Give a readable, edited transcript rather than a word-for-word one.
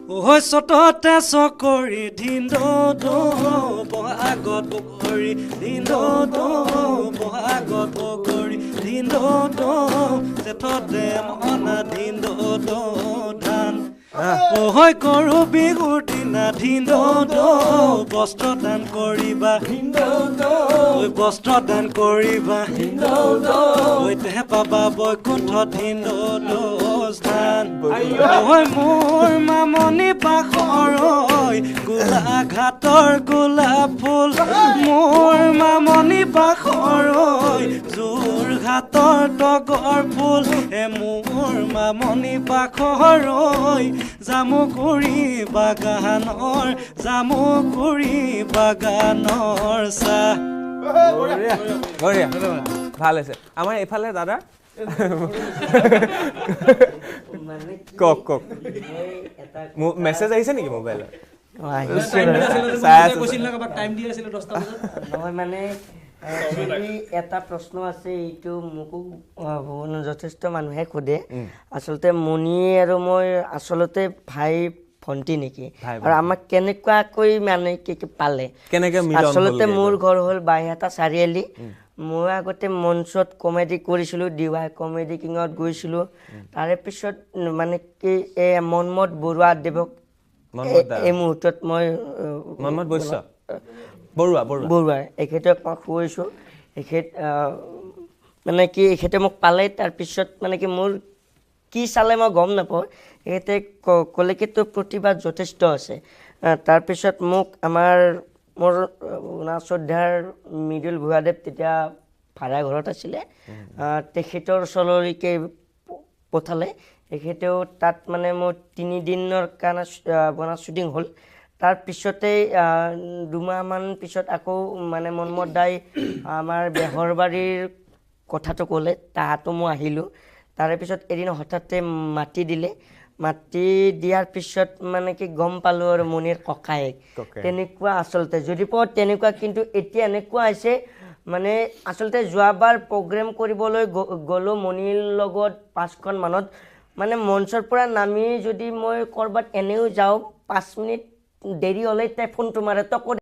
ঐ চততে চকৰি ধিন্দ বহাগত বগৰী ধিন্দ বহাগত বগৰী ধিন্দ জেঠতে মনা ধিন্দ ধান। ঐ গৰু বিহুৰ দিনা ধিন্দ বস্ত্ৰ দান কৰিবা, ঐ বস্ত্ৰ দান কৰিবা, ঐ তেহে পাবা বৈকুণ্ঠ ধিন্দ স্থান। ঐ মোৰ মামনি পাখৰ ঐ গোলাঘাটৰ গোলাপ ফুল, মোৰ মামনি পাখৰ ঐ যোৰহাটৰ তগৰ ফুল, এ মোৰ মামনি পাখৰ ঐ জামুগুৰি বাগানৰ, জামুগুৰি বাগানৰ চাহ। বঢ়িয়া বঢ়িয়া, ভাল হৈছে। আমাৰ এইফালে দাদা, কওক কওক, মেছেজ আহিছে নেকি মোবাইলত? নহয়, মানে এটা প্ৰশ্ন আছে, এইটো মোকো যথেষ্ট মানুহে সোধে। আচলতে মণি আৰু মই আচলতে ভাই ভণ্টি নেকি, আৰু আমাক কেনেকুৱাকৈ মানে কি পালে? আচলতে মোৰ ঘৰ হ'ল বাইহাটা চাৰিআলি। মই আগতে মঞ্চত কমেডি কৰিছিলোঁ, ডি ৱাই কমেডি কিঙত গৈছিলোঁ। তাৰে পিছত মানে কি এই মনমত বৰুৱা দেৱক এই মুহূৰ্তত মই মনমত বৈশ্য বৰুৱা বৰুৱা এখেতক মই খুৱাইছোঁ। এখেত মানে কি এখেতে মোক পালে। তাৰপিছত মানে কি মোৰ কি চালে মই গম নাপাওঁ, এখেতে ক'লে কি তোৰ প্ৰতিভা যথেষ্ট আছে। তাৰপিছত মোক আমাৰ মোৰ শ্ৰদ্ধাৰ মৃদুল ভূঞাদেৱ তেতিয়া ভাড়া ঘৰত আছিলে, তেখেতৰ ওচৰলৈকে পঠালে। তেখেতেও তাত মানে মোৰ 3 দিনৰ কাৰণে আপোনাৰ শ্বুটিং হ'ল। তাৰপিছতেই 2 মাহমান পিছত আকৌ মানে মনমত দাই আমাৰ বেহৰবাৰীৰ কথাটো ক'লে, তাহাতো মই আহিলোঁ। তাৰে পিছত এদিন হঠাতে মাতি দিলে। মাতি দিয়াৰ পিছত মানে কি গম পালোঁ আৰু মণিৰ ককায়েক তেনেকুৱা। আচলতে যদি কওঁ তেনেকুৱা, কিন্তু এতিয়া এনেকুৱা হৈছে মানে আচলতে যোৱাবাৰ প্ৰগ্ৰেম কৰিবলৈ গ'লোঁ মণিৰ লগত পাঁচখন মানত, মানে মঞ্চৰ পৰা নামি যদি মই ক'ৰবাত এনেও যাওঁ, 5 মিনিট দেৰি হ'লে তাই ফোনটো মাৰে, তই ক'ত